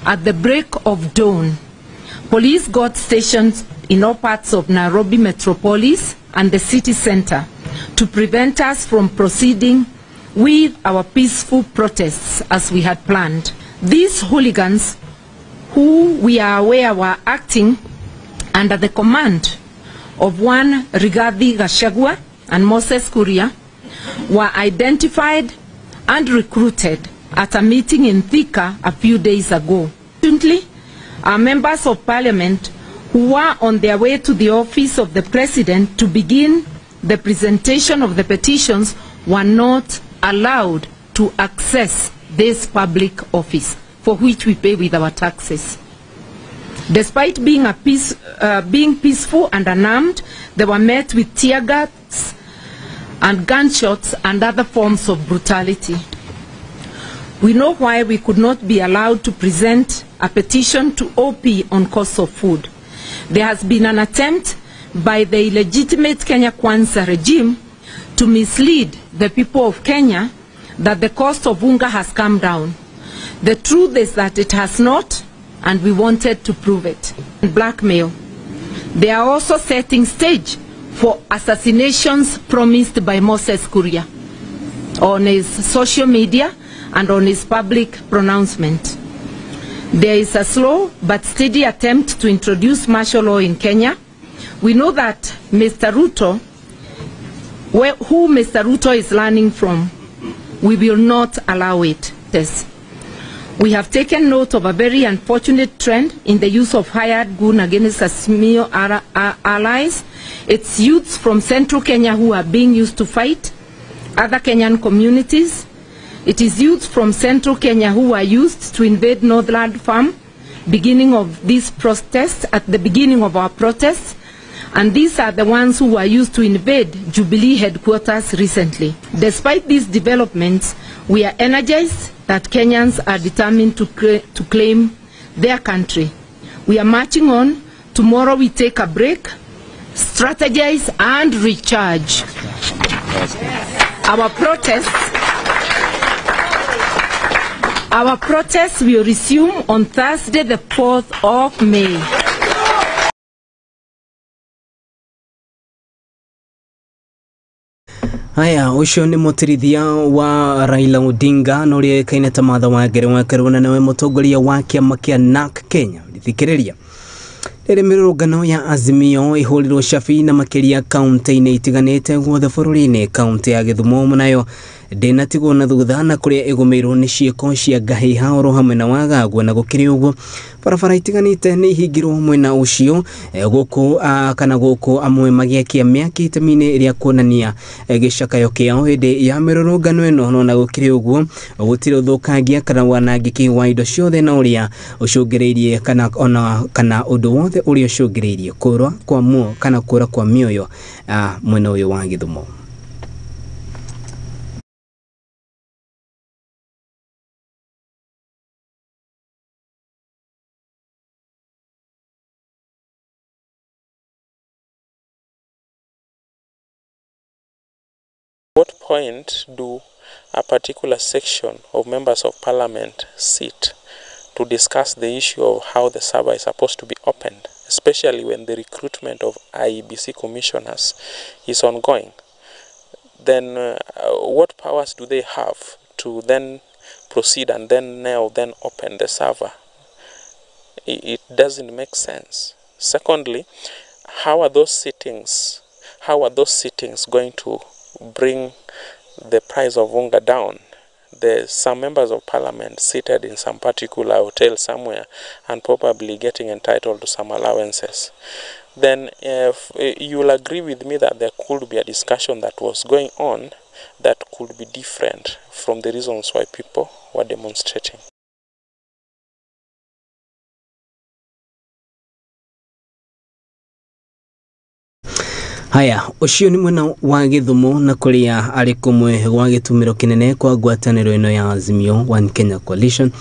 At the break of dawn, police got stationed in all parts of Nairobi metropolis and the city center to prevent us from proceeding with our peaceful protests as we had planned. These hooligans, who we are aware were acting under the command of one Rigathi Gachagua and Moses Kuria, were identified and recruited at a meeting in Thika a few days ago. Recently, our members of parliament who were on their way to the office of the president to begin the presentation of the petitions were not allowed to access this public office, for which we pay with our taxes. Despite being peaceful and unarmed, they were met with tear gas and gunshots and other forms of brutality. We know why we could not be allowed to present a petition to OP on cost of food. There has been an attempt by the illegitimate Kenya Kwanza regime to mislead the people of Kenya that the cost of unga has come down. The truth is that it has not, and we wanted to prove it. Blackmail. They are also setting stage for assassinations promised by Moses Kuria on his social media and on his public pronouncement. There is a slow but steady attempt to introduce martial law in Kenya. We know that Mr. Ruto, who Mr. Ruto is learning from, we will not allow it. Yes. We have taken note of a very unfortunate trend in the use of hired goon against Azimio allies. It's youths from central Kenya who are being used to fight other Kenyan communities. It is youths from central Kenya who are used to invade Northland Farm, beginning of this protest, at the beginning of our protests. And these are the ones who were used to invade Jubilee headquarters recently. Despite these developments, we are energized that Kenyans are determined to claim their country. We are marching on. Tomorrow we take a break, strategize and recharge. Our protests will resume on Thursday, the 4th of May. Haya, ucio nĩ mũtirithia wa Raila Odinga na ũrĩa ũĩkaine ta Martha Wangari wa Karua na nĩwe mũtongoria wa kĩama kĩa NARC Kenya. Thikĩrĩria rĩrĩ mĩrũrũngano ya Azimio ĩhũrirwo cabi na makĩria kaunti-inĩ itiganĩte guothe bũrũri-inĩ. Kaunti ya Gĩthumo nayo ndĩnatigwo na thutha na kũrĩa ĩgũmĩirwo nĩ ciĩko cia ngahĩha oro hamwe na wagagua, na gũkĩrĩ ũguo barabara itiganĩte nĩ ihingirwo mwena ũcio gũkũ kana gũkũ amwe magĩakia mĩaki itemi-inĩ rĩa kuonania gĩcakayo kĩao hĩndĩ ya mĩrũrũngano ĩno. No na gũkĩrĩ ũguo gũtirĩ ũthũkangia kana wanangĩki wa indo ciothe na ũrĩa ũcũngĩrĩirie kana ona kana ũndũ wothe ũrĩa ũcũngĩrĩirie kũra kwa muo kana kũra kwa mĩoyo mwena ũyũ wa Gĩthumo. What point do a particular section of members of parliament sit to discuss the issue of how the server is supposed to be opened, especially when the recruitment of IEBC commissioners is ongoing? Then what powers do they have to then proceed and then now then open the server? It doesn't make sense. Secondly, how are those sittings going to bring the price of unga down? There's some members of parliament seated in some particular hotel somewhere and probably getting entitled to some allowances. Then if you'll agree with me that there could be a discussion that was going on that could be different from the reasons why people were demonstrating. Haya, ucio ni mwena wa Githumo na kuria ari kumwe gwa gitumiro kinene kwa ngwataniro ino ya Azimio One Kenya Coalition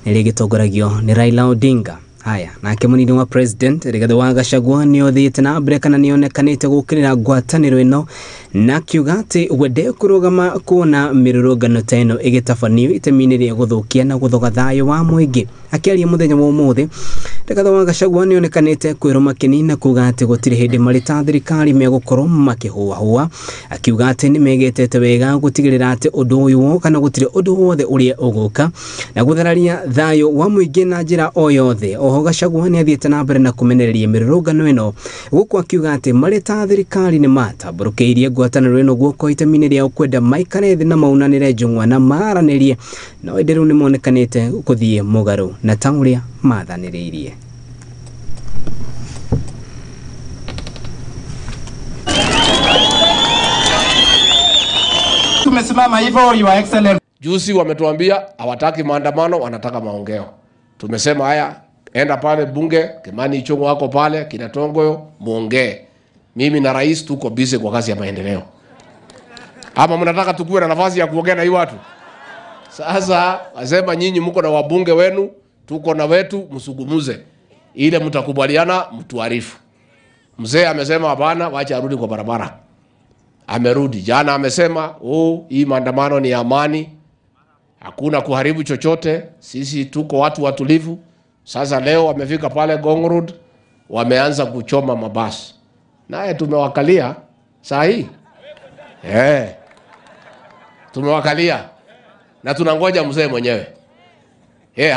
ĩrĩa ĩgĩtongoragio nĩ Raila Odinga. Haya, nake munini wa president Rigathi wa Gachagua nĩothiĩte na mbere kana nĩonekanĩte gũkĩrĩra ngwatanĩro ĩno na akiuga atĩ we ndekũrũgama kuona mĩrũrũngano ta ĩno ĩgĩtabanio itemi-inĩ rĩa gũthũkia na gũthoga thayũ wa mũingĩ. Akĩaria mũthenya wa ũmũthĩ, Rigathi wa Gachagua nĩonekanĩte kwĩrũma kĩni na kuga atĩ gũtirĩ hĩndĩ marĩ ta thirikari megũkorwo makĩhũahũa, akiuga atĩ nĩmegetete wega gũtigĩrĩra atĩ ũndũ ũyũ kana gũtirĩ ũndũ wothe ũrĩa ũgũka na gũthararia thayũ wa mũingĩ na njĩra o yothe. Oho Gachagua nĩathiĩte na mbere na kũmenereria mĩrũrũngano ĩno gũkũ akiuga atĩ marĩ ta thirikari nĩmatambũrũkĩirie ngwatanĩro ĩno guoko itemi-inĩ rĩao kwenda maikare thĩ na maunanĩre njũng'wa na maranĩrie, no ĩndĩ rĩu nĩmonekanĩte gũthiĩ mũgarũ na ta ũrĩa mathanĩrĩirie. Tumesimama hivyo, Your Excellency. Juzi wametuambia hawataki maandamano, wanataka maongeo. Tumesema haya, enda pale bunge, Kimani Ichung'wa wako pale, kina Tongoyo, muongee. Mimi na rais tuko busy kwa kazi ya maendeleo. Ama mnataka tukue na nafasi ya kuongea na hii watu? Sasa wasema nyinyi mko na wabunge wenu, tuko na wetu, msugumuze. Ile mtakubaliana mtuarifu. Mzee amesema hapana, wacha arudi kwa barabara. Amerudi. Jana amesema, "Oh, hii maandamano ni amani. Hakuna kuharibu chochote. Sisi tuko watu watulivu." Sasa leo wamefika pale Ngong Road, wameanza kuchoma mabasi. Naye tumewakalia saa hii. Tumewakalia. Na tunangoja mzee mwenyewe.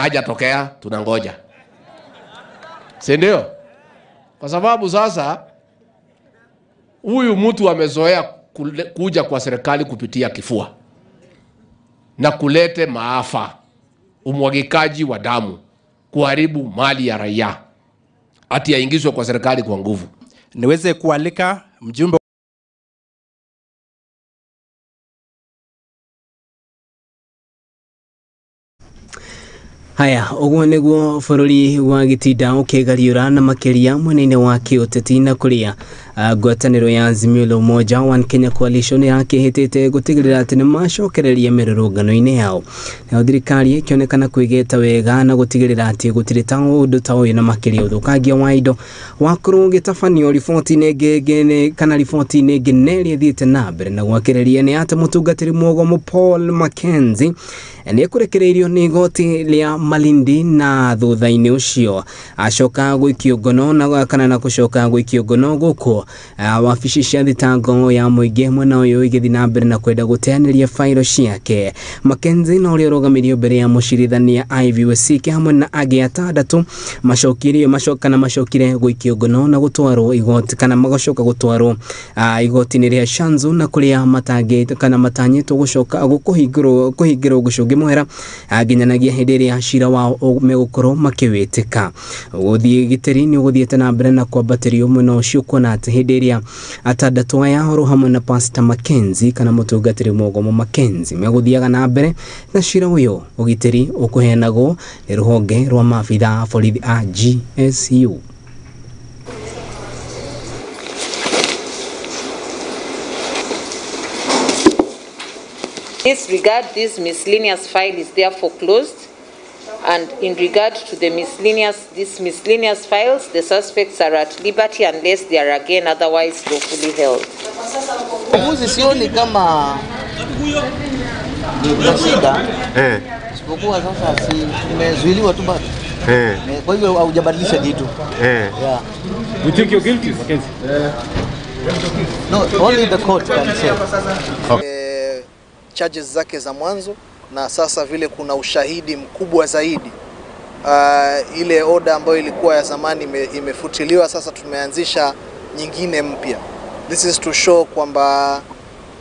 Hajatokea, tunangoja. Si ndio? Kwa sababu sasa huyu mtu amezoea kuja kwa serikali kupitia kifua na kulete maafa, umwagikaji wa damu, kuharibu mali ya raia, ati yaingizwe kwa serikali kwa nguvu. Niweze kualika mjumbe Haya, ũguo nĩguo bũrũri wa gĩtinda ũkĩgariũra na makĩria mwena-inĩ wa kĩũteti na kũrĩa ngwatanĩro ya Azimio la Umoja One Kenya Coalition yakĩhĩtĩte gũtigĩrĩra atĩ nĩmacokereria mĩrũrũngano-inĩ yao. Nayo thirikari ĩkĩonekana kwĩgeta wega na gũtigĩrĩra atĩ gũtirĩ ta ũndũ ta ũyũ na makĩria ũthũkangia wa indo wakorwo ũgĩtabanio riboti-inĩ ĩngĩ kana riboti-inĩ ĩngĩ na ĩrĩa ĩthiĩte na mbere na gwakĩrĩria nĩ atĩ mũtungatĩri mũgomo Paul Mackenzie nĩekũrekereirio nĩ igoti rĩa Malindi na thutha-inĩ ũcio acoka gũikio ngono na kana na gũcoka gũikio ngono gũkũ wabici cia thitango ya mũingĩ mwena ũyũ igĩthiĩ na mbere na kwenda gũteanĩria fairo ciake. Mackenzie na ũrĩa ũrũgamirio mbere ya mũcirithania Ivy Wesike hamwe na angĩ atandatũ macokire gũikio ngono na gũtwarwo igoti kana magacoka gũtwarwo igoti-inĩ rĩa Shanzu na kũrĩa matangĩtwo kana matanyĩtwo gũcoka kũhingĩrwo gũcũngĩ mũhera nginyanagia hĩndĩ ĩrĩa cira wao megũkorwo makĩwĩtĩka. Gũthiĩ gĩtĩri nĩ ũgũthiĩte na mbere na kwambatĩrio mwena ũcio kuona atĩ hĩndĩ ĩrĩa atandatũ aya oro hamwe na Pastor Mackenzie kana mũtungatĩri mũgomo Mackenzie megũthiaga na mbere na cira ũyũ ũgitĩri ũkũheanagwo nĩ rũhonge rwa maabitha a borithi a GSU. In this regard, this miscellaneous file is therefore closed, and in regard to the miscellaneous files, the suspects are at liberty unless they are again otherwise lawfully held. Uzi sioni kama ni shida. Isipokuwa sasa si tumezuiliwa tu bado. Kwa hivyo haujabadilisha kitu. Yeah. You think you're guilty, Mackenzie? No, only the court can say. Okay. Charges zake za mwanzo na sasa vile kuna ushahidi mkubwa zaidi. Ile order ambayo ilikuwa ya zamani imefutiliwa, sasa tumeanzisha nyingine mpya. This is to show kwamba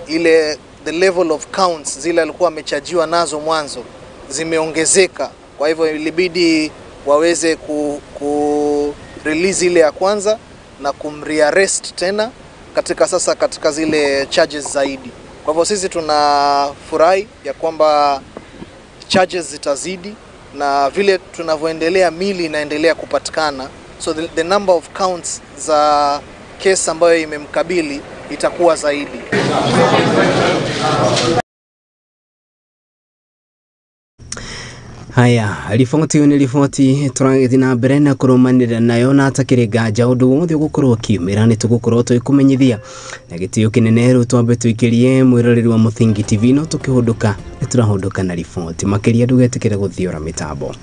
ile the level of counts zile alikuwa amechajiwa nazo mwanzo zimeongezeka. Kwa hivyo ilibidi waweze ku release ile ya kwanza na kumrearrest tena katika sasa katika zile charges zaidi. Kwa hivyo sisi tunafurahi ya kwamba charges zitazidi na vile tunavyoendelea mili inaendelea kupatikana, so the number of counts za case ambayo imemkabili itakuwa zaidi. Haya, riboti nĩ riboti tũragĩthiĩ na mbere na kũrũmanĩrĩra nayo na atakĩrĩ nganja ũndũ wothe ũgũkorwo ũkiumĩra nĩ tũgũkorwo tũgĩkũmenyithia na gĩtĩo kĩnene. Rĩu twambe tũikĩrie mwĩroreri wa Mũthingi TV, no tũkĩhũndũka nĩ tũrahũndũka na riboti makĩria, ndũgetĩkĩre gũthiora mĩtambo.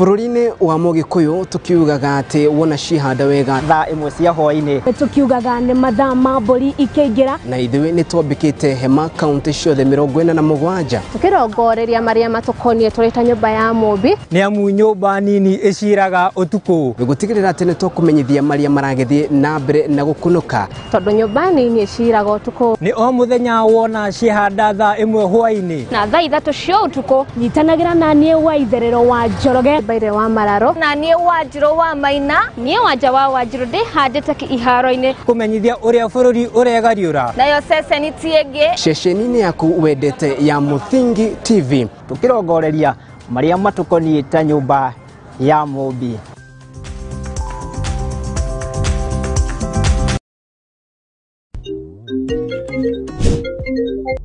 Bũrũri-inĩ wa Mũgĩkũyũ tukiugaga atĩ wona cihanda wega thaa ĩmwe cia hwaĩ-inĩ, tukiugaga nĩ mathaa ma mbũri ikĩingĩra, na ithuĩ nĩ twambĩkĩte hema kaunti ciothe 47 tukirongoreria marĩa matũkoniĩ tũrĩ ta nyũmba ya Mũmbi, nĩ amu nyũmba nini ĩciraga ũtukũ, gũtigĩrĩra atĩ nĩ tũkũmenyithia marĩa maragĩthiĩ na mbere na gũkunũka, tondũ nyũmba nini ĩciraga ũtukũ. Nĩ o mũthenya wona cihanda thaa ĩmwe hwaĩ-inĩ na thaa 3 cia ũtukũ. Nyitanagĩra na niĩ wa itherero wa Njoroge Mbaire wa Mararo, na niĩ Wanjirũ wa Maina, niĩ Wanja wa Wanjirũ ndĩhandĩte iharo-inĩ kũmenyithia ũrĩa bũrũri ũregariũra, nayo ceceni ti ĩngĩ, ceceni-inĩ yaku wendete ya Mũthingi TV, tũkĩrongoreria marĩa matũkoniĩ ta nyũmba ya Mũmbi.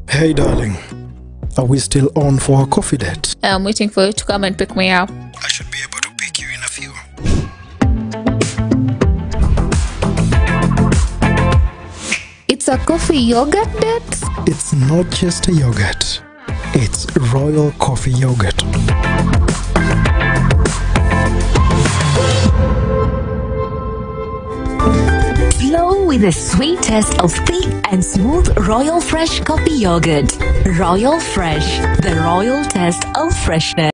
Hey darling, are we still on for our coffee date? I'm waiting for you to come and pick me up. I should be able to pick you in a few. It's a coffee yogurt date? It's not just a yogurt. It's Royal Coffee Yogurt. Flow with the sweet taste of thick and smooth Royal Fresh Coffee Yogurt. Royal Fresh, the royal taste of freshness.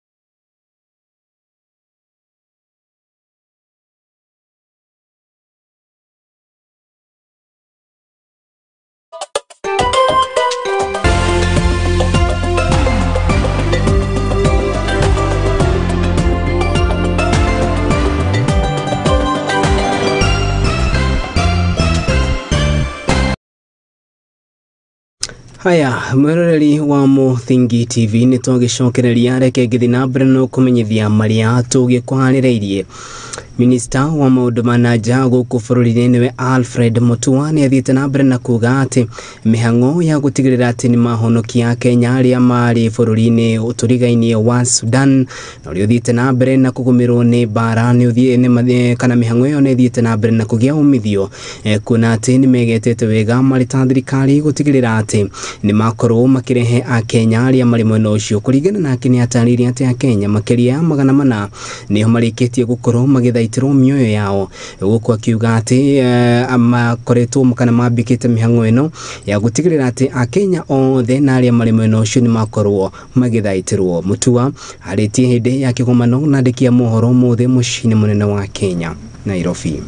Haya, mwĩroreri wa Mũthingi TV nĩ twagĩcokereria, reke ngĩthiĩ na mbere no kũmenyithia marĩa tũgĩkũharĩrĩirie. Minista wa maũndũ ma na nja gũkũ bũrũri-inĩ nĩwe Alfred Mutua nĩ athiĩte na mbere na kuga atĩ mĩhang'o ya gũtigĩrĩra atĩ nĩ mahonokia Kenya arĩa marĩ bũrũri-inĩ ũtũrigainie wa Sudan na ũrĩa ũthiĩte na mbere na kũgũmĩrwo nĩ mbara nĩ kana mĩhang'o ĩyo nĩ ĩthiĩte na mbere na kũgĩa umithio, kuona atĩ nĩ megetete wega marĩ ta thirikari gũtigĩrĩra atĩ nĩ makorwo makĩrehe Akenya arĩa marĩ mwena ũcio. Kũringana nake nĩ atarĩirie atĩ Akenya makĩria ya 400 nĩo marĩkĩtie gũkorwo magĩthaitĩrwo mĩoyo yao, gũkũ akiuga atĩ makoretwo kana mambĩkĩte mĩhang'o ĩno ya gũtigĩrĩra atĩ Akenya othe na arĩa marĩ mwena ũcio nĩ makorwo magĩthaitĩrwo. Mutua arĩtie hĩndĩ ya kĩgomano na andĩki a mohoro ũmũthĩ mũciĩ-inĩ mũnene wa Kenya, Nairobi.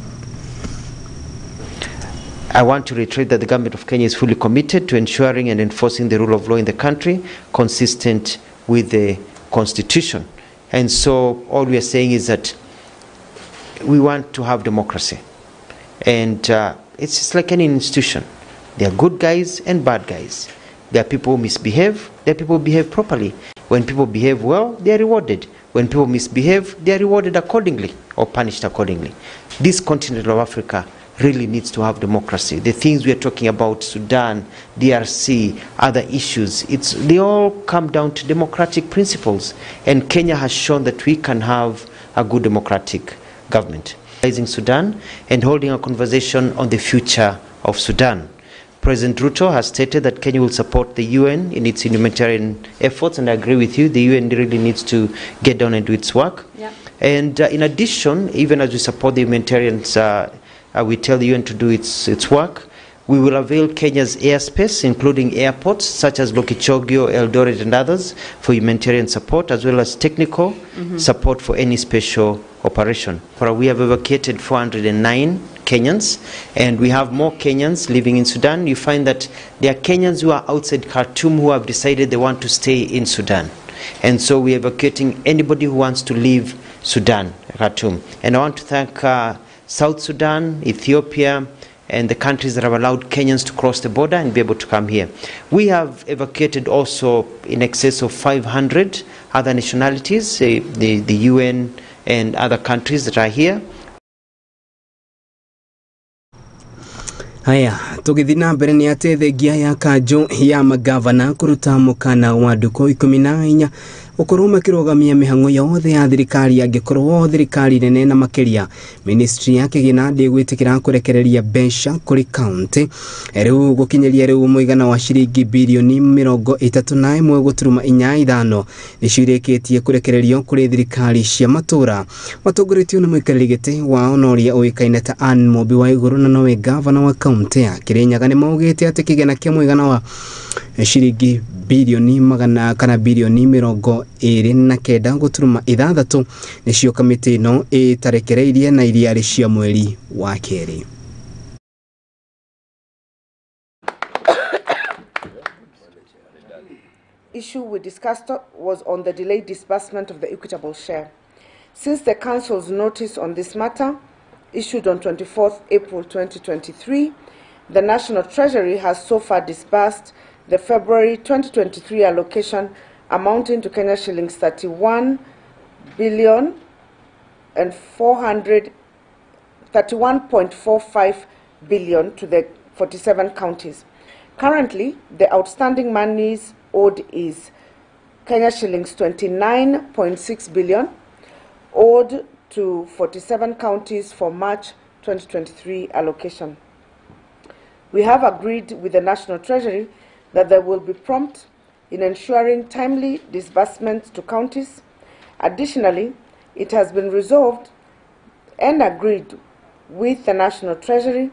I want to reiterate that the government of Kenya is fully committed to ensuring and enforcing the rule of law in the country, consistent with the constitution. And so all we are saying is that we want to have democracy. And it's just like any institution. There are good guys and bad guys. There are people who misbehave, there are people who behave properly. When people behave well, they are rewarded. When people misbehave, they are rewarded accordingly or punished accordingly. This continent of Africa really needs to have democracy. The things we are talking about, Sudan, DRC, other issues, they all come down to democratic principles. And Kenya has shown that we can have a good democratic government. Sudan and holding a conversation on the future of Sudan. President Ruto has stated that Kenya will support the UN in its humanitarian efforts, and I agree with you, the UN really needs to get down and do its work. Yeah. And in addition, even as we support the humanitarians, we tell the UN to do its work. We will avail Kenya's airspace, including airports such as Lokichogio, Eldoret and others, for humanitarian support, as well as technical support for any special operation. We have evacuated 409 Kenyans, and we have more Kenyans living in Sudan. You find that there are Kenyans who are outside Khartoum who have decided they want to stay in Sudan. And so we are evacuating anybody who wants to leave Sudan, Khartoum. And I want to thank South Sudan, Ethiopia, and the countries that have allowed Kenyans to cross the border and be able to come here. We have evacuated also in excess of 500 other nationalities, the UN and other countries that are here. Haya, tũgĩthiĩ na mbere nĩ atĩ thengia ya kanjũ ya magavana kũruta mũkana wa ndukũ 14 gũkorwo makĩrũgamia mĩhang'o yothe ya thirikari angĩkorwo thirikari nene na makĩria ministry ya kĩgĩna ndĩgwĩtĩkĩra kũrekereria mbeca kũrĩ kaunti. Rĩu gũkinyĩria rĩu mũigana wa ciringi birioni 31.85 nĩcio irĩkĩtie kũrekererio kũrĩ thirikari cia matũra matongoretio nĩ mũikarĩri gĩtĩ wao na ũrĩa ũĩkaine ta Anne Mũmbi wa Igũrũ na nowe gavana wa kaunti ya Kirinyaga nĩ maugĩte atĩ kĩgĩna kĩa mũigana wa ciringi bilioni magana kana bilioni 29.6 nĩcio kamĩtĩ ĩno ĩtarekereirie na iria arĩ cia mweri wa kerĩ. Issue we discussed was on the delayed disbursement of the equitable share. Since the Council's notice on this matter, issued on 24th April 2023, the National Treasury has so far disbursed the February 2023 allocation amounting to Kenya shillings 31 billion and 431.45 billion to the 47 counties. Currently, the outstanding monies owed is Kenya shillings 29.6 billion owed to 47 counties for March 2023 allocation. We have agreed with the National Treasury that there will be prompt in ensuring timely disbursements to counties. Additionally, it has been resolved and agreed with the National Treasury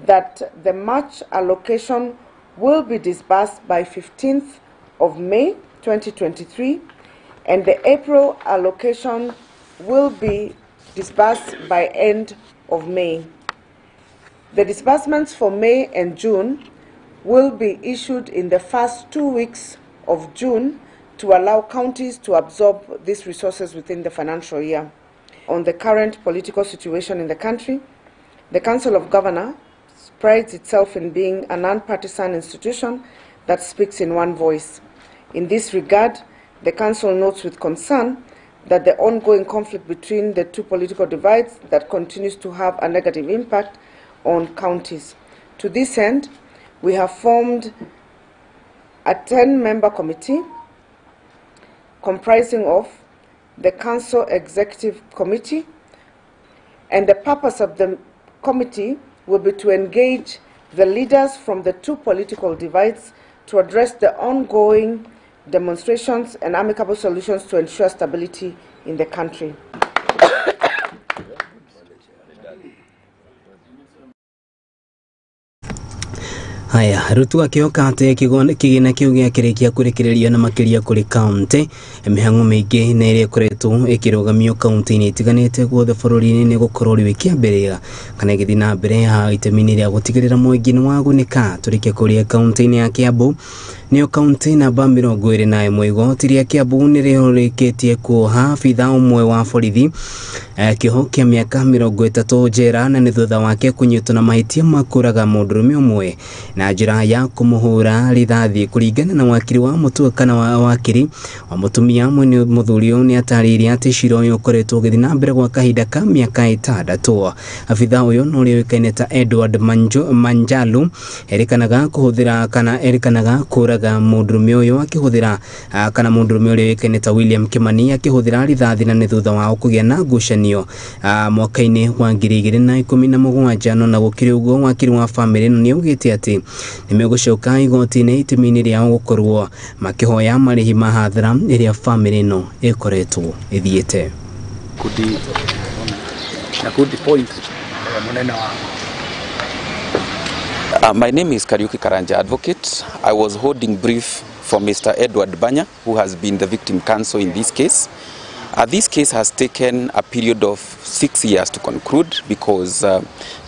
that the March allocation will be disbursed by 15th of May 2023 and the April allocation will be disbursed by end of May. The disbursements for May and June will be issued in the first 2 weeks of June to allow counties to absorb these resources within the financial year. On the current political situation in the country, the Council of Governors prides itself in being a non-partisan institution that speaks in one voice. In this regard, the Council notes with concern that the ongoing conflict between the two political divides that continues to have a negative impact on counties. To this end, we have formed a 10-member committee comprising of the Council Executive Committee, and the purpose of the committee will be to engage the leaders from the two political divides to address the ongoing demonstrations and amicable solutions to ensure stability in the country. Haya, Ruto akĩhoka atĩ kĩgĩna kĩu gĩakĩrĩkia kũrekererio na makĩria kũrĩ kaunti mĩhang'o mĩingĩ na ĩrĩa ĩkoretwo ĩkĩrũgamio kaunti-inĩ itiganĩte guothe bũrũri-inĩ nĩ gũkorwo rĩu ĩkĩambĩrĩria kana ĩgĩthiĩ na mbere ha itemi-inĩ rĩa gũtigĩrĩra mũingĩ nĩ wagunĩka. Tũrĩkie kũrĩa kaunti-inĩ ya Kiambu, nĩyo kaunti namba 21, igoti rĩa Kiambu nĩrĩrĩkĩtie kuoha abithaa ũmwe wa borithi kĩoho kĩa mĩaka 30 njera na nĩ thutha wake kũnyitwo na mahĩtia ma kũũraga mũndũrũme ũmwe na njĩra ya kũmũhũra rithathi. Kũringana na wakiri wa mũtua kana wa wakiri wa mũtumia mwene mũthuri ũyũ nĩ atarĩirie atĩ cira ũyũ ũkoretwo ũgĩthiĩ na mbere gwa kahinda ka mĩaka 6. Abithaa ũyũ na ũrĩa ũĩkaine ta Edward Manjalu erĩkanaga kũhũthĩra kana erĩkanaga kũũraga mũndũrũme ũyũ akĩhũthĩra kana mũndũrũme ũrĩa ũĩkaine ta William Kimani akĩhũthĩra rithathi na nĩ thutha wao kũgĩa na ngucanio mwaka-inĩ wa 2017. No na gũkĩrĩ ũguo wakiri wa bamĩrĩ ĩno nĩ augĩte atĩ nĩmegũcoka igoti-inĩ itemi-inĩ rĩao gũkorwo makĩhoya marĩhi ma hathara ĩrĩa bamĩrĩ ĩno ĩkoretwo ĩthiĩte. My name is Kariuki Karanja, advocate. I was holding brief for Mr. Edward Banya, who has been the victim counsel in this case. This case has taken a period of 6 years to conclude because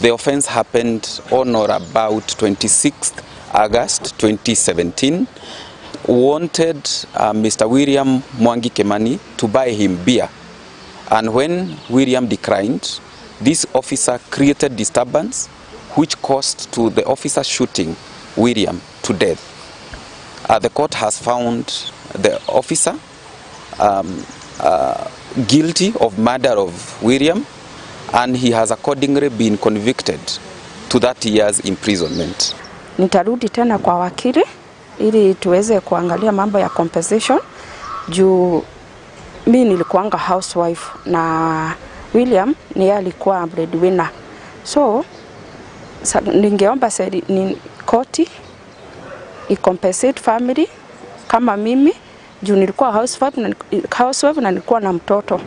the offense happened on or about 26th August 2017. Wanted Mr. William Mwangi Kimani to buy him beer. And when William declined, this officer created disturbance which caused to the officer shooting William to death. The court has found the officer guilty of murder of William, and he has accordingly been convicted to 30 years imprisonment. Nitarudi tena kwa wakili ili tuweze kuangalia mambo ya compensation juu mimi nilikuanga housewife na William ni yeye alikuwa breadwinner. So ningeomba ni koti i-compensate family kama mimi juu nilikuwa housewife na nilikuwa na mtoto.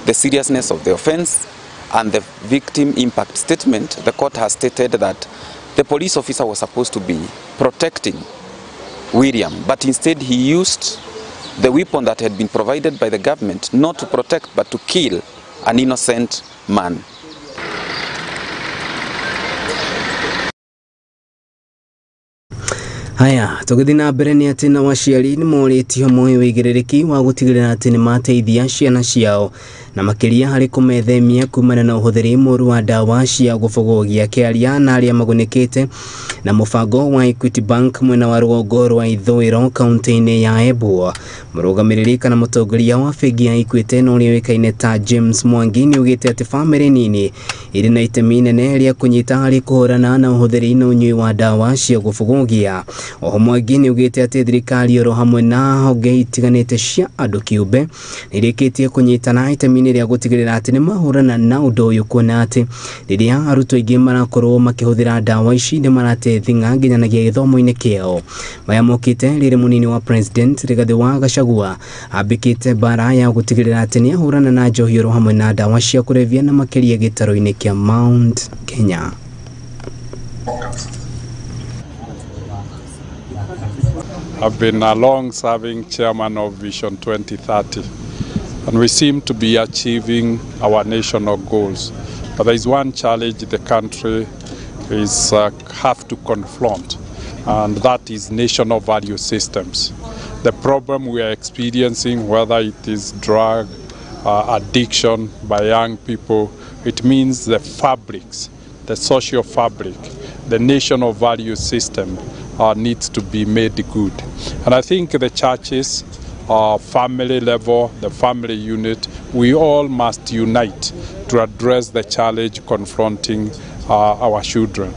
The seriousness of the offense and the victim impact statement, the court has stated that the police officer was supposed to be protecting William, but instead he used the weapon that had been provided by the government not to protect but to kill an innocent man. Haya, tũgĩthiĩ na mbere nĩ atĩ nao aciari nĩ morĩtio moe wĩigĩrĩrĩki wa gũtigĩrĩra atĩ nĩ mateithia ciana ciao na makĩria harĩ kũmethemia kumana na ũhũthĩri mũru wa ndawa cia gũbogogia. Kĩaria na arĩa magunĩkĩte na mũbango wa Equity Bank mwena wa rũgongo rwa ithũĩro kaunti-inĩ ya Embu, mũrũgamĩrĩri kana mũtongoria wa bengi ya Equity na ũrĩa ũĩkaine ta James Mwangi nĩ augĩte atĩ bamĩrĩ nini irĩ na itemi inene rĩa kũnyita harĩ kũhũrana na ũhũthĩri na ũnyui wa ndawa cia gũbogogia. Oho Mwangi nĩ augĩte atĩ thirikari oro hamwe na honge itiganĩte cia andũ kĩũmbe nĩ irĩkĩtie kũnyitana itemi-inĩ rĩa gũtigĩrĩra atĩ nĩ mahũrana na ũndũ ũyũ, kuona atĩ rĩrĩa arutwo aingĩ marakorwo makĩhũthĩra ndawa ici nĩ marate thing'a nginyanagia gĩthomo-inĩ kĩao. Maya mokĩte rĩrĩ mũnini wa President Rigathĩ wa Gachagua ambĩkĩte mbara ya gũtigĩrĩra atĩ nĩ ahũrana na njohi oro hamwe na ndawa cia kũrebia na makĩria gĩtarũ-inĩ kĩa Mount Kenya. I've been a long-serving chairman of Vision 2030, and we seem to be achieving our national goals. But there is one challenge the country is have to confront, and that is national value systems. The problem we are experiencing, whether it is drug addiction by young people, it means the fabrics, the social fabric, the national value system needs to be made good. And I think the churches, family level, the family unit, we all must unite to address the challenge confronting our children.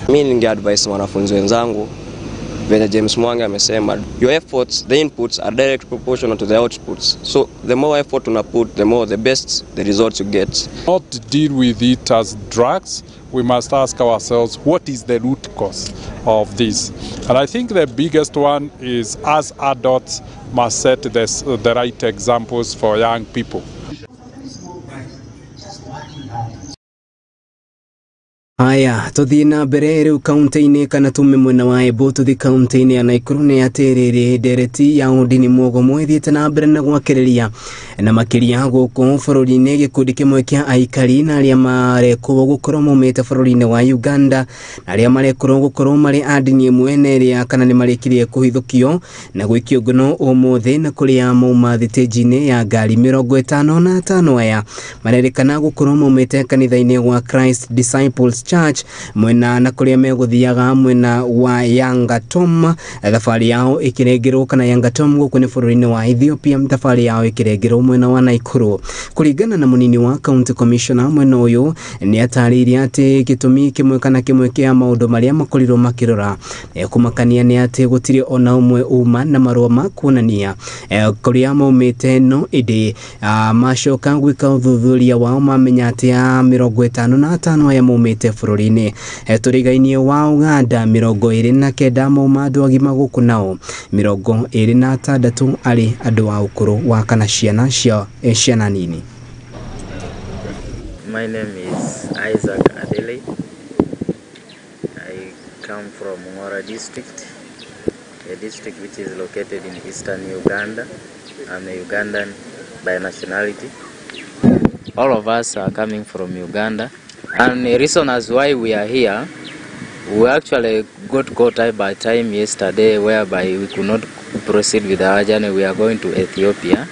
Mimi ninge advise wanafunzi wenzangu vile James Mwangi amesema, your efforts, the inputs are direct proportional to the outputs. So the more effort you put, the more the best the results you get. Not deal with it as drugs. We must ask ourselves, what is the root cause of this? And I think the biggest one is, as adults must set the right examples for young people. Haya, tuthie na mbere riu kaunti-inĩ kana tume mwena wa Embu tuthie kaunti-inĩ ya Nakuru nĩ atĩ rĩrĩ ndereti ya ũndini mwogomo ĩthiĩte na mbere na gwakĩrĩria na makĩria gũkũ bũrũri-inĩ. Gĩkundi kĩmwe kĩa aikari na arĩa marekwo gũkorwo maumĩte bũrũri-inĩ wa Uganda na arĩa marekorwo gũkorwo marĩ a ndini ĩmwe na ĩrĩa kana nĩ marĩkirie kũhithũkio na gwĩkio ngono ũmũthĩ na kũrĩa mauma thitĩnji-inĩ ya ngari 55. Aya marerĩkana gũkorwo maumĩte kanitha-inĩ wa Christ Disciples Church mwena na kuria meguthiaga mwena wa Yangatom. Thabarĩ yao ikirengerwo kana Yangatom guku ni bũrũri-inĩ wa Ethiopia, thabarĩ yao ikirengerwo mwena wa Nakuru. Kuringana na munini wa county commissioner mwena uyu ni atarĩirie atĩ gĩtũmi kĩmwe kana kĩmwe kĩa maũndũ marĩa makorirwo makĩrora kũmakania nĩ atĩ gũtirĩ ona ũmwe uma na marũa ma kuonania kũrĩa maumĩte, no ĩndĩ macoka gwĩka ũthuthuria wao mamenya atĩ a 55 aya maumĩte bũrũri-inĩ tũrigainie wa Uganda 29 mauma andũ agima gũkũ nao 26 arĩ andũ a ũkũrũ wa kana ciana cia ciana nini. My name is Isaac Adele. I come from Ngora district, a district which is located in eastern Uganda. I'm a Ugandan by nationality. All of us are coming from Uganda. And the reason as why we are here, we actually got caught up by time yesterday, whereby we could not proceed with our journey. We are going to Ethiopia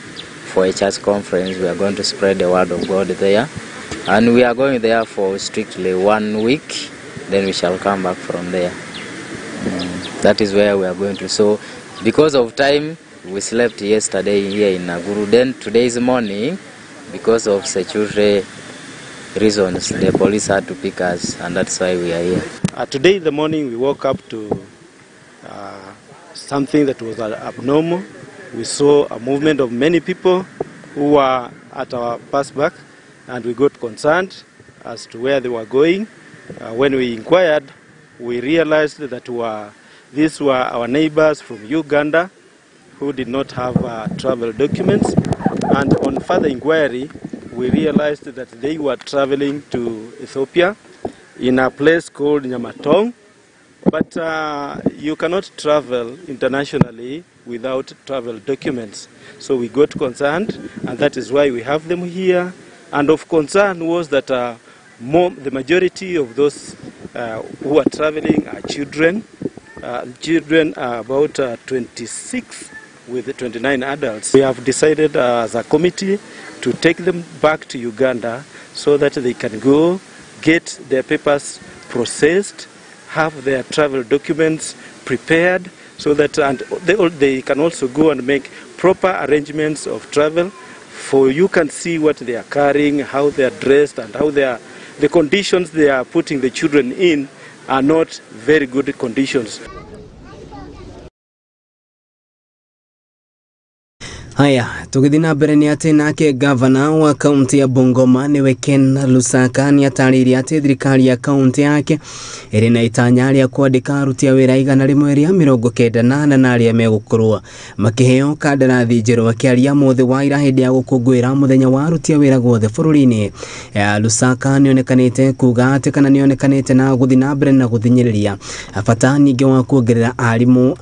for a church conference. We are going to spread the word of God there. And we are going there for strictly 1 week. Then we shall come back from there. That is where we are going to. So because of time, we slept yesterday here in Naguru. Then today's morning, because of security reasons, the police had to pick us, and that's why we are here. Today in the morning, we woke up to something that was abnormal. We saw a movement of many people who were at our passback, and we got concerned as to where they were going. When we inquired, we realized that these were our neighbors from Uganda who did not have travel documents. And on further inquiry, we realized that they were traveling to Ethiopia in a place called Nyamatong. But you cannot travel internationally without travel documents. So we got concerned, and that is why we have them here. And of concern was that the majority of those who are traveling are children. Children are about 26 with 29 adults. We have decided as a committee to take them back to Uganda so that they can go get their papers processed, have their travel documents prepared, so that and they can also go and make proper arrangements of travel, for you can see what they are carrying, how they are dressed, and how they are, the conditions they are putting the children in are not very good conditions. Haya, tũgĩthiĩ na mbere nĩ atĩ nake gavana wa kaunti ya Bungoma nĩwe Ken Lusaka nĩ atarĩirie atĩ thirikari ya kaunti yake ĩrĩ na itanya rĩa kwandĩka aruti a wĩra 194 na arĩa megũkorwo makĩheo kandarathi njerũ. Akĩaria mũthĩ wa ira hĩndĩ ya gũkũngũĩra mũthenya wa aruti a wĩra guothe bũrũri-inĩ, Lusaka nĩonekanĩte kuga atĩ kana nĩonekanĩte na gũthiĩ na mbere na gũthinyĩrĩria bata ningĩ wa kuongerera arimũ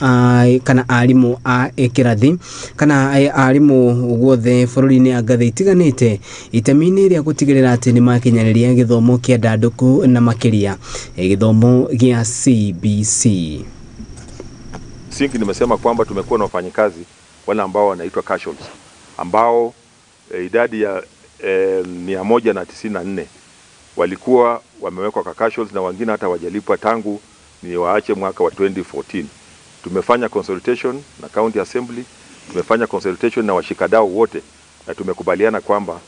kana arimũ a kĩrathi kana arimũ guothe bũrũri-inĩ a ngathĩ itiganĩte itemi-inĩ rĩa gũtigĩrĩra atĩ nĩmakinyanĩria gĩthomo kĩa ndandũku na makĩria gĩthomo gĩa CBC. Msingi nimesema kwamba tumekuwa na wafanyikazi wale ambao wanaitwa casuals ambao idadi ya 194 walikuwa wamewekwa kwa casuals na wengine hata hawajalipwa tangu ni waache mwaka wa 2014. Tumefanya consultation na County Assembly, tumefanya consultation na washikadau wote na tumekubaliana kwamba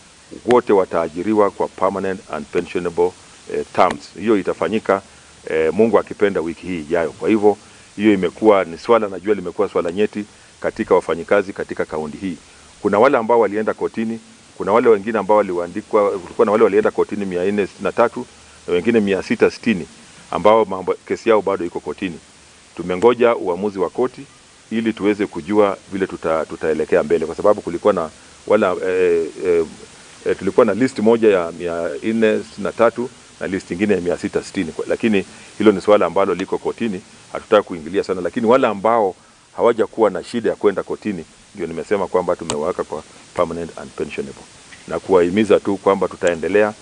wote wataajiriwa kwa permanent and pensionable terms. Hiyo itafanyika Mungu akipenda wiki hii ijayo. Kwa hivyo hiyo imekuwa ni swala, najua limekuwa swala nyeti katika wafanyikazi katika kaunti hii. Kuna wale ambao walienda kotini, kuna wale wengine ambao waliandikwa, kulikuwa na wale walienda kotini 463 na wengine 660 ambao mambo kesi yao bado iko kotini. Tumengoja uamuzi wa koti ili tuweze kujua vile tutaelekea mbele, kwa sababu kulikuwa na wala tulikuwa na list moja ya 463 na list nyingine ya 660, lakini hilo ni swala ambalo liko kotini, hatutaki kuingilia sana. Lakini wale ambao hawajakuwa na shida ya kwenda kotini ndio nimesema kwamba tumewaweka kwa permanent and pensionable, na kuwahimiza tu kwamba tutaendelea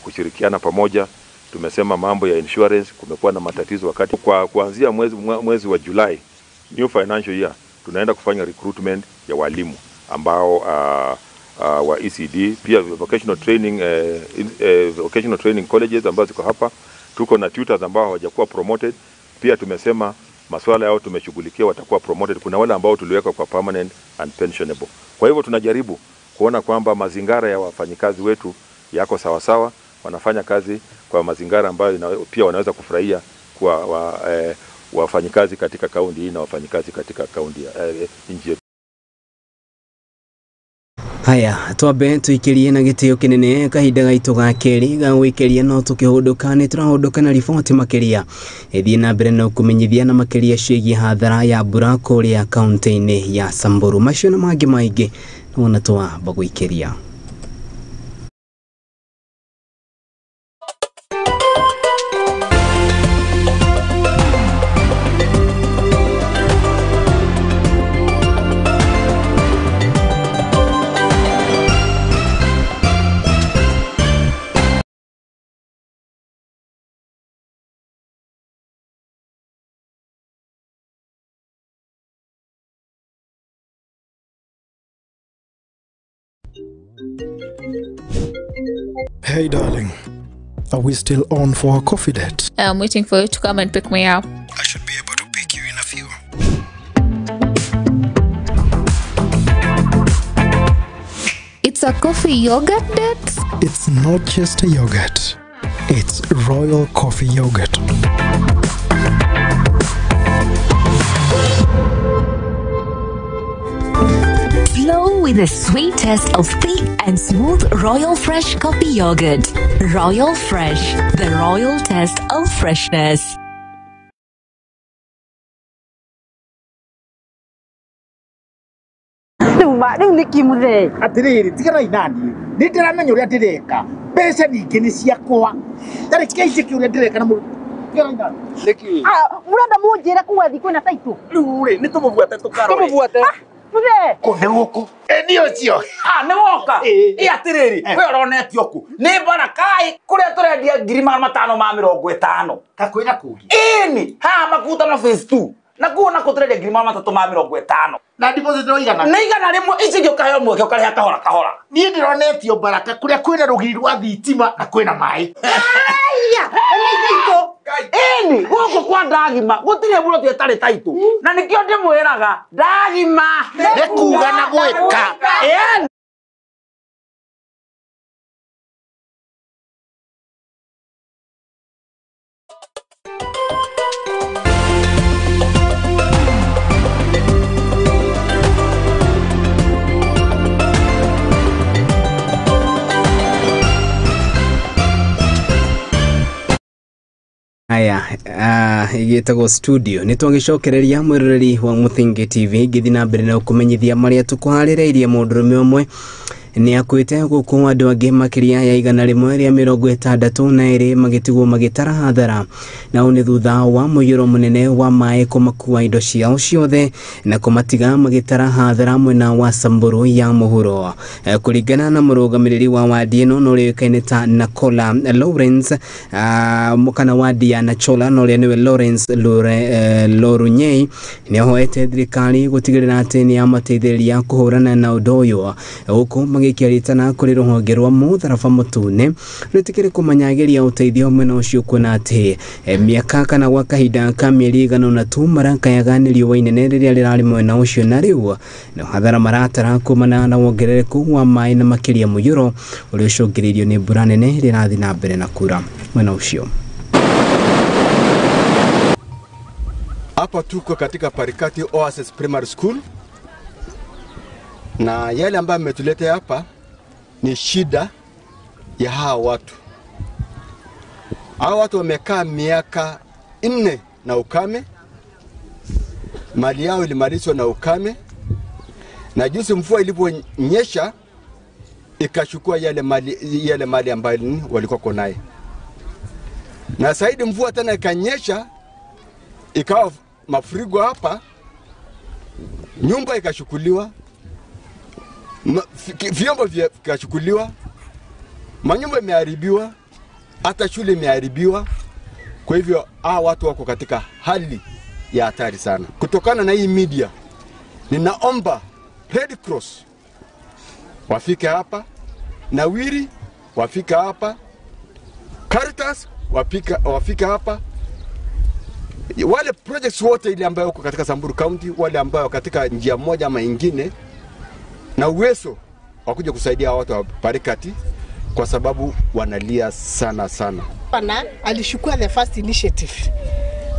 kushirikiana pamoja. Tumesema mambo ya insurance, kumekuwa na matatizo wakati kwa kuanzia mwezi wa Julai, new financial year, tunaenda kufanya recruitment ya walimu ambao wa ECD, pia vocational training, vocational training colleges ambazo ziko hapa. Tuko na tutors ambao hawajakuwa promoted, pia tumesema masuala yao tumeshughulikia, watakuwa promoted. Kuna wale ambao tuliweka kwa permanent and pensionable. Kwa hivyo tunajaribu kuona kwamba mazingara ya wafanyikazi wetu yako sawa sawa, wanafanya kazi kwa mazingara ambayo pia wanaweza kufurahia kwa wafanyikazi katika kaunti hii na wafanyikazi katika kaunti nchi yetu. Haya, twambe tuikirie na gitio kinene kahinda gaitu ga keri ga gwikiria no tukihunduka ni turahunduka na riboti makiria ithie na mbere na kumenyithia na makiria ciĩgiĩ hathara ya mbura kũrĩa kaunti-inĩ ya Samburu. Macio na mangĩ maingĩ nĩwona twamba gũikĩria. Hey darling, are we still on for a coffee date? I'm waiting for you to come and pick me up. I should be able to pick you in a few. It's a coffee yogurt date? It's not just a yogurt. It's Royal Coffee Yogurt. Flow with the sweet taste of thick and smooth Royal Fresh Coffee Yogurt. Royal Fresh, the royal taste of freshness. Rĩu nĩ kĩ mũthee atĩrĩrĩ tiganai naniĩ nĩ ndĩramenya ũrĩa ndĩreka mbeca ningĩ nĩ ciakwa tarĩ kĩnjĩke ũrĩa ndĩreka na tiganai naniĩ nĩkĩ mũrenda mũnjĩre kuga thiĩ kwĩna taitũ rĩu rĩ nĩ tũmũbuate tũkarore tũmũbuate mũthee kũ nĩ gũkũ nĩ ũcio nĩ woka ĩ atĩrĩrĩ we ũronetio kũ nĩ Barakai kũrĩa tũrendia 550 kakwĩra kũngĩ ĩni haha Makutano phase 2 na kuo na kũtũrendia 350 na deposit no igana nĩ 100 ici ingĩ ũkaheo mweke ũkarĩha kahora kahora niĩ ndĩronetio Baraka kũrĩa kwĩna rũgiri rwa thitima na kwĩna maĩ ĩni gũkũ kwa Ndagima gũtirĩ mũroti ĩtarĩ taitũ na nĩkĩo ndĩmwĩraga Ndagima nĩ kuga na gwĩka. Ĩni. Aya igĩtagwo studio nĩ twagĩcokereria mwĩroreri wa Mũthingi TV ngĩthiĩ na mbere na gũkũmenyithia marĩa tũkũharĩrĩirie. Mũndũrũme ũmwe nĩ akuĩte gũkũ andũ angĩ makĩria ya 162 magĩtigwo magĩtara hathara, na ũũ nĩ thutha wa mũiyũro mũnene wa maĩ kũmakua indo ciao ciothe na kũmatiga magĩtara hathara mwena wa Samburu ya mũhuro. Kũringana na mũrũgamĩrĩri wa wadi ĩno na ũrĩa ũĩkaine ta Nakola Lawrence, kana wadi ya Nachola na ũrĩa nĩwe Lawrence Lorunyei, nĩ ahoete thirikari gũtigĩrĩra atĩ nĩ yamateithĩrĩria kũhũrana na ũndũ ũyũ gũkũ magĩkĩaritana kũrĩ rũhonge rwa mũtharaba mũtune rwĩtĩkĩre kũmanyageria ũteithio mwena ũcio kuona atĩ mĩaka kana gwa kahinda ka mĩeri ĩigana ũna tu marakayaga nĩ riũa inene rĩrĩa rĩrarĩ mwena ũcio, na rĩu no hathara maratara kumana na wongerereku wa maĩ na makĩria mũiyũro ũrĩa ũcũngĩrĩirio nĩ mbura nene ĩrĩa ĩrathiĩ na mbere na kura mwena ũcio. Hapa tuko katika Parikati Oasis Primary School, na yale ambayo ametuletea hapa ni shida ya hawa watu. Hawa watu wamekaa miaka 4 na ukame, mali yao ilimalizwa na ukame, na jinsi mvua iliponyesha ikachukua yale mali ambayo walikuwa naye. Na zaidi mvua tena ikanyesha, ikawa mafuriko hapa, nyumba ikachukuliwa, vyombo vikachukuliwa, manyumba imeharibiwa, hata shule imeharibiwa. Kwa hivyo hawa watu wako katika hali ya hatari sana. Kutokana na hii media, ninaomba Red Cross wafike hapa, Nawiri wafike hapa, Caritas wafike hapa, wale projects wote ile ambayo wako katika Samburu County, wale ambayo katika njia moja ama ingine na uwezo wakuja kusaidia watu wa Parikati, kwa sababu wanalia sana sana. Bana alishukua the first initiative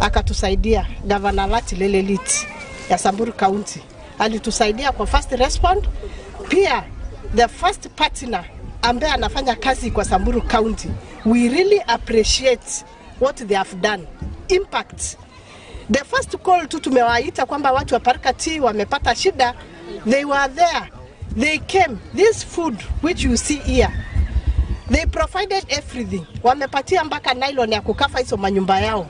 akatusaidia. Governor Lati Lelelit ya Samburu County alitusaidia kwa first respond. Pia the first partner ambaye anafanya kazi kwa Samburu County, we really appreciate what they have done. Impact. The first call tu tumewaita kwamba watu wa Parikati wamepata shida, they were there. They came. This food which you see here, they provided everything. Wamepatia mpaka nylon ya kukafa hizo manyumba yao.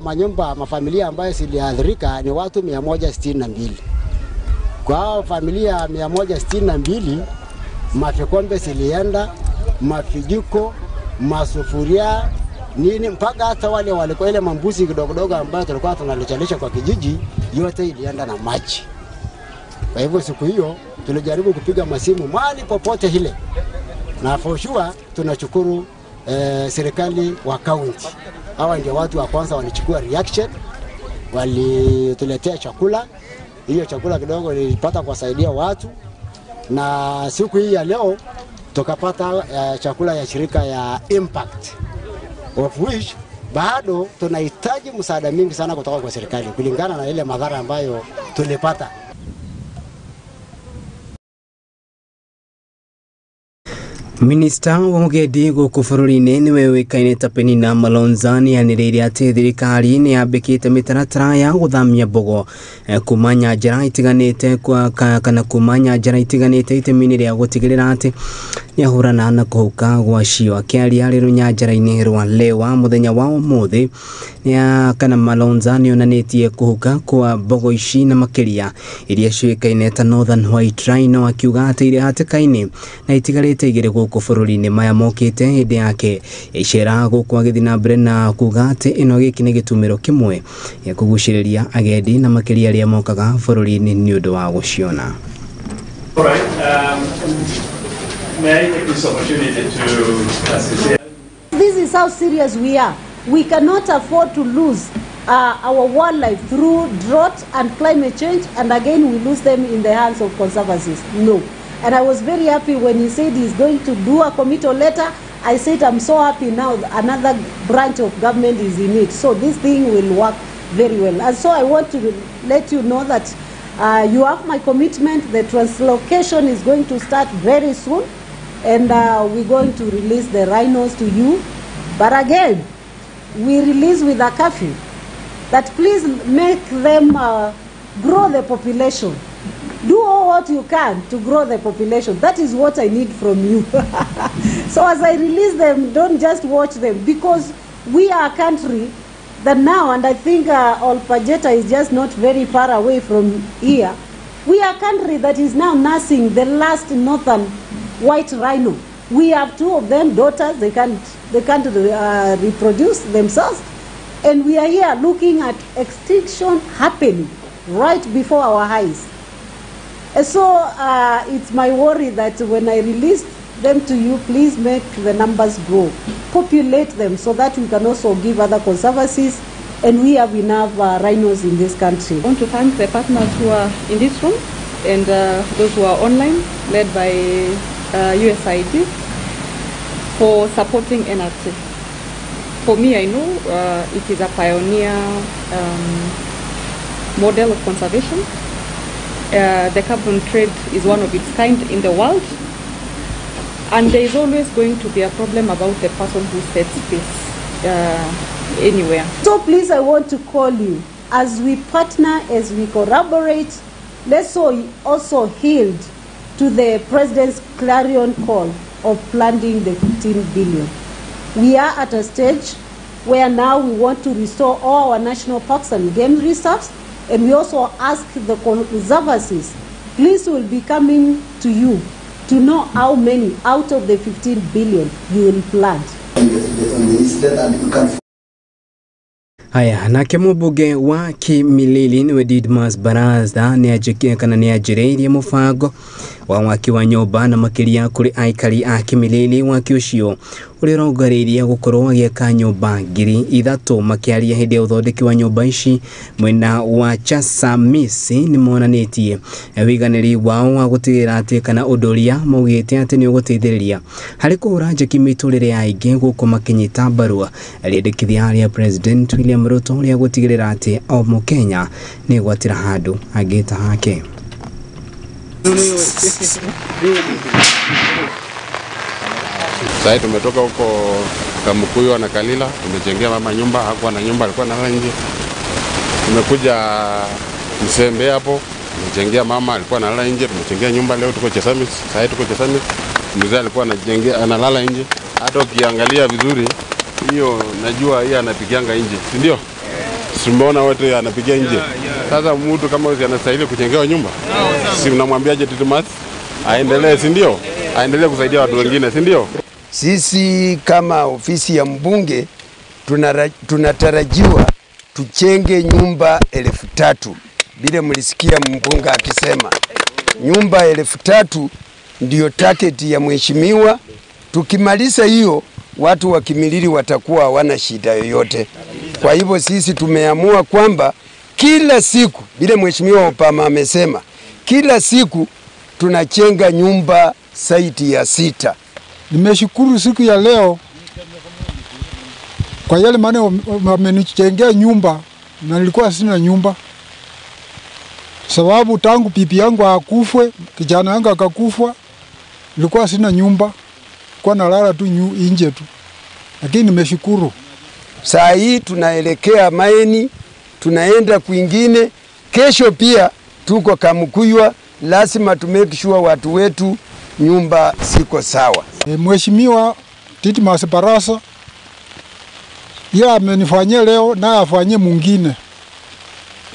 Manyumba mafamilia ambayo ziliathirika ni watu 162. Kwa hao familia 162, mafikombe zilienda, mafijiko, masufuria, nini, mpaka hata wale walikuwa ile mambuzi kidogo kidogo ambayo tulikuwa tunalichalisha kwa kijiji, yote ilienda na maji. Kwa hivyo siku hiyo tulijaribu kupiga masimu mahali popote ile, Na for sure tunashukuru serikali wa county. Hawa ndio watu wa kwanza walichukua reaction, walituletea chakula. Hiyo chakula kidogo nilipata kuwasaidia watu, na siku hii ya leo tukapata chakula ya shirika ya Impact, of which bado tunahitaji msaada mingi sana kutoka kwa serikali kulingana na ile madhara ambayo tulipata. Minista wa Ũgendi gũkũ bũrũri-inĩ nĩwe ũĩkaine ta Penina Malonza nĩanĩrĩire atĩ thirikari nĩyambĩkĩte mĩtaratara ya gũthamia mbogo kuma nyanjara itiganĩte kana kuma nyanjara itiganĩte itemi-inĩ rĩa gũtigĩrĩra atĩ nĩahũrana na kũhuka gwacio. Akĩaria arĩ rũnyanjara-inĩ rwa Lewa mũthenya wa ũmũthĩ kana Malonza nĩonanĩtie kũhuka kwa mbogo ici na makĩria iria ciũĩkaine ta Northern White Rhino, akiuga atĩ irĩ hatĩka-inĩ na itigarĩte igĩrĩ gũkũ bũrũri-inĩ. Maya mokĩte hĩndĩ yake icera gũkũ agĩthiĩ na mbere na kuga atĩ ĩno gĩkĩ nĩ gĩtumĩro kĩmwe gĩa kũgucĩrĩria agendi na makĩria arĩa mokaga bũrũri-inĩ nĩ ũndũ wa gũciona. All right, may I take this opportunity to assist? This is how serious we are. We cannot afford to lose our wildlife through drought and climate change, and again we lose them in the hands of conservancies. No. And I was very happy when he said he's going to do a committal letter. I said, I'm so happy now another branch of government is in it. So this thing will work very well. And so I want to let you know that you have my commitment. The translocation is going to start very soon. And we're going to release the rhinos to you. But again, we release with a curfew that please make them grow the population. Do all what you can to grow the population. That is what I need from you. So as I release them, don't just watch them, because we are a country that now, and I think Olpajeta is just not very far away from here, we are a country that is now nursing the last northern white rhino. We have two of them, daughters, they can't reproduce themselves. And we are here looking at extinction happening right before our eyes. And so it's my worry that when I release them to you, please make the numbers grow. Populate them so that we can also give other conservancies, and we have enough rhinos in this country. I want to thank the partners who are in this room and those who are online, led by USAID, for supporting NRT. For me, I know it is a pioneer model of conservation. The carbon trade is one of its kind in the world, and there is always going to be a problem about the person who sets pace anywhere. So please, I want to call you, as we partner, as we collaborate, let's also yield to the President's clarion call of planting the 15 billion. We are at a stage where now we want to restore all our national parks and game reserves, and we also ask the conservancies, please will be coming to you to know how many out of the 15 billion you will plant. Haya, nake mũmbunge wa Kimilili nĩwe Didmus Barasa nĩanjĩrĩirie mũbango wa waki wa nyũmba na makĩria kũrĩ aikari a Kimilili. Waki ũcio ũrĩa ũrongoreirie gũkorwo agĩaka nyũmba 3,000. Makĩaria hĩndĩ ya ũthondeki wa nyũmba ici mwena wa Chasamisi nĩmonanĩtie wĩiganĩri wao wa gũtigĩrĩra atĩ kana ũndũ ũrĩa maugĩte atĩ nĩ ũgũteithĩrĩria harĩ kũhũra njeki mĩtũrĩre ya aingĩ gũkũ makĩnyita mbaru rĩendekithia rĩa President William Ruto rĩa gũtigĩrĩra atĩ o mũkenya nĩegwatĩra handũ angĩta hake. Sasa tumetoka huko Kamukuyu na Kalila, tumejengea mama nyumba, hakuwa na nyumba, alikuwa analala nje. Tumekuja Msembe hapo, tumejengea mama, alikuwa analala nje, tumejengea nyumba. Leo tuko Chesamis, sasa tuko Chesamis. Mzee alikuwa anajengea analala nje. Hata ukiangalia vizuri hiyo najua yeye anapigianga nje, si ndio? Simuona wote anapigia nje. Sasa mtu kama huyo anastahili kujengewa nyumba? Si mnamwambiaje Didmus aendelee, si ndio? Aendelee kusaidia watu wengine, si ndio? Sisi kama ofisi ya mbunge tunatarajiwa tuchenge nyumba 3,000. Bila mlisikia mbunge akisema nyumba 3,000 ndiyo target ya mheshimiwa Tukimaliza hiyo, watu wa Kimilili watakuwa hawana shida yoyote. Kwa hivyo sisi tumeamua kwamba kila siku, vile Mheshimiwa Obama amesema, kila siku tunachenga nyumba saiti ya 6. Nimeshukuru siku ya leo kwa yale maana wamenichengea nyumba, na nilikuwa sina nyumba. Sababu tangu pipi yangu akufwe, kijana yangu akakufa, nilikuwa sina nyumba, kwa nalala tu nje tu. Lakini nimeshukuru. Saa hii tunaelekea Maeni, tunaenda kwingine, kesho pia tuko Kamukuywa, lazima tu make sure watu wetu nyumba siko sawa. Mheshimiwa Didmus Barasa yeye amenifanyia leo na afanyie mwingine.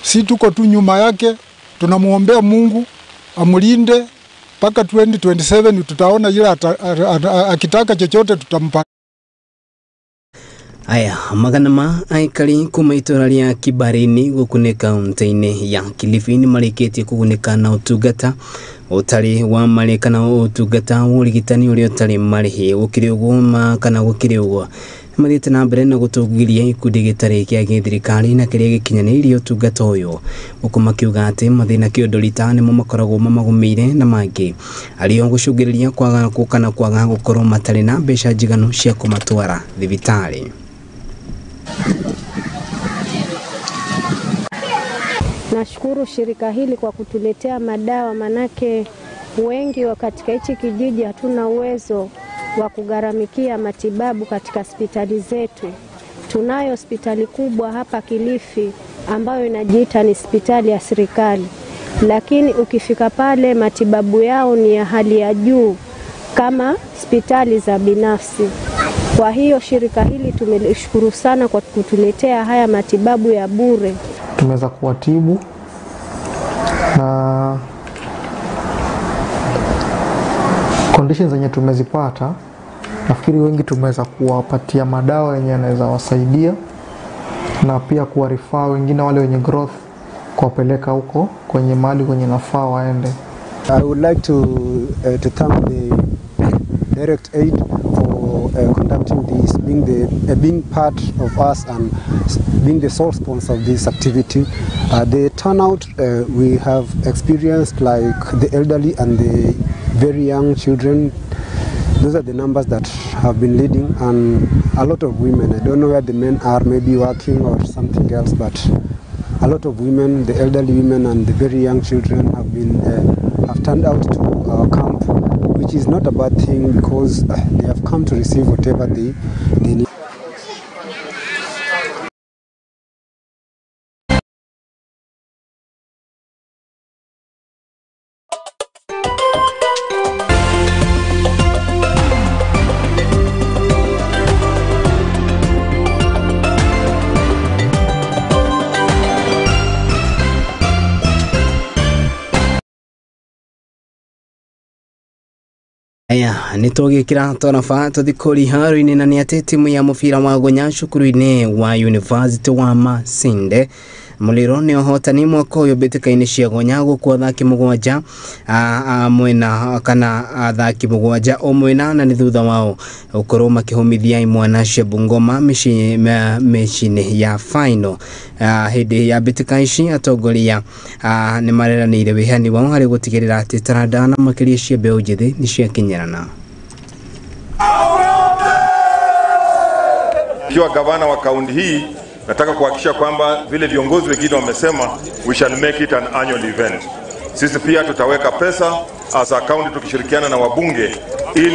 Si tuko tu nyuma yake, tunamuombea Mungu amulinde mpaka 2027 tutaona yule akitaka chochote tutampa. Aya, magana ma aikari kuma itora ria Kibarini guku ni kaunti-ini ya Kilifi ni marikitie kugunĩka na ũtungata ũtarĩ wa marĩ kana ũtungata wa ũrigitani ũrĩa ũtarĩ marĩhi. Gũkĩrĩ ũguo kana gũkĩrĩ ũguo mathiĩte na mbere na gũtũgĩria ikundi gĩtarĩ kĩa gĩthirikari na kĩrĩa gĩkinyanĩirie ũtungata ũyũ, gũkũ makiuga atĩ mathĩna kĩũndũrita nĩmo makoragwo mamagũmĩire na mangĩ arĩo gũcũngĩrĩria kwaga kana kwaga gũkorwo matarĩ na mbeca njiganu cia kũmatwara thibitarĩ. Nashukuru shirika hili kwa kutuletea madawa, manake wengi wa katika hichi kijiji hatuna uwezo wa kugharamikia matibabu katika hospitali zetu. Tunayo hospitali kubwa hapa Kilifi ambayo inajiita ni hospitali ya serikali, lakini ukifika pale matibabu yao ni ya hali ya juu kama hospitali za binafsi. Kwa hiyo shirika hili tumelishukuru sana kwa kutuletea haya matibabu ya bure. Tumeweza kuwatibu na conditions zenye tumezipata, nafikiri wengi tumeweza kuwapatia madawa yenye yanaweza wasaidia na pia kuwarifaa wengine wale wenye growth kuwapeleka huko kwenye mahali kwenye nafaa waende. I would like to thank the Direct Aid for conducting this, being part of us and being the sole sponsor of this activity. The turnout we have experienced, like the elderly and the very young children, those are the numbers that have been leading, and a lot of women. I don't know where the men are, maybe working or something else, but a lot of women, the elderly women and the very young children have been have turned out to our camp, which is not a bad thing because they have come to receive whatever they need. Aya, nitũgĩkĩra toraba tũthikũri haru-inĩ na nĩ atĩ timu ya mũbira wa gonya cukuru-inĩ wa University wa Masinde Muliro nĩ ũhotani mwaka ũyũ mbĩtĩka-inĩ cia gonya gũkũ athaki mũgwanja mwena kana athaki mũgwanja o mwena na nĩ thutha wao gũkorwo makĩhũmithia imwana cia Bungoma mĩciĩ-inĩ ya final. Hĩndĩ ya mbĩtĩka ici atongoria nĩ mareranĩire wĩhani wao harĩ gũtigĩrĩra atĩ taranda na makĩria cia mbeũ njĩthĩ nĩ ciakinyĩrana. Ikiwa gavana wa kaunti hii, nataka kuhakikisha kwamba vile viongozi wengine wamesema, we shall make it an annual event. Sisi pia tutaweka pesa as a county tukishirikiana na wabunge ili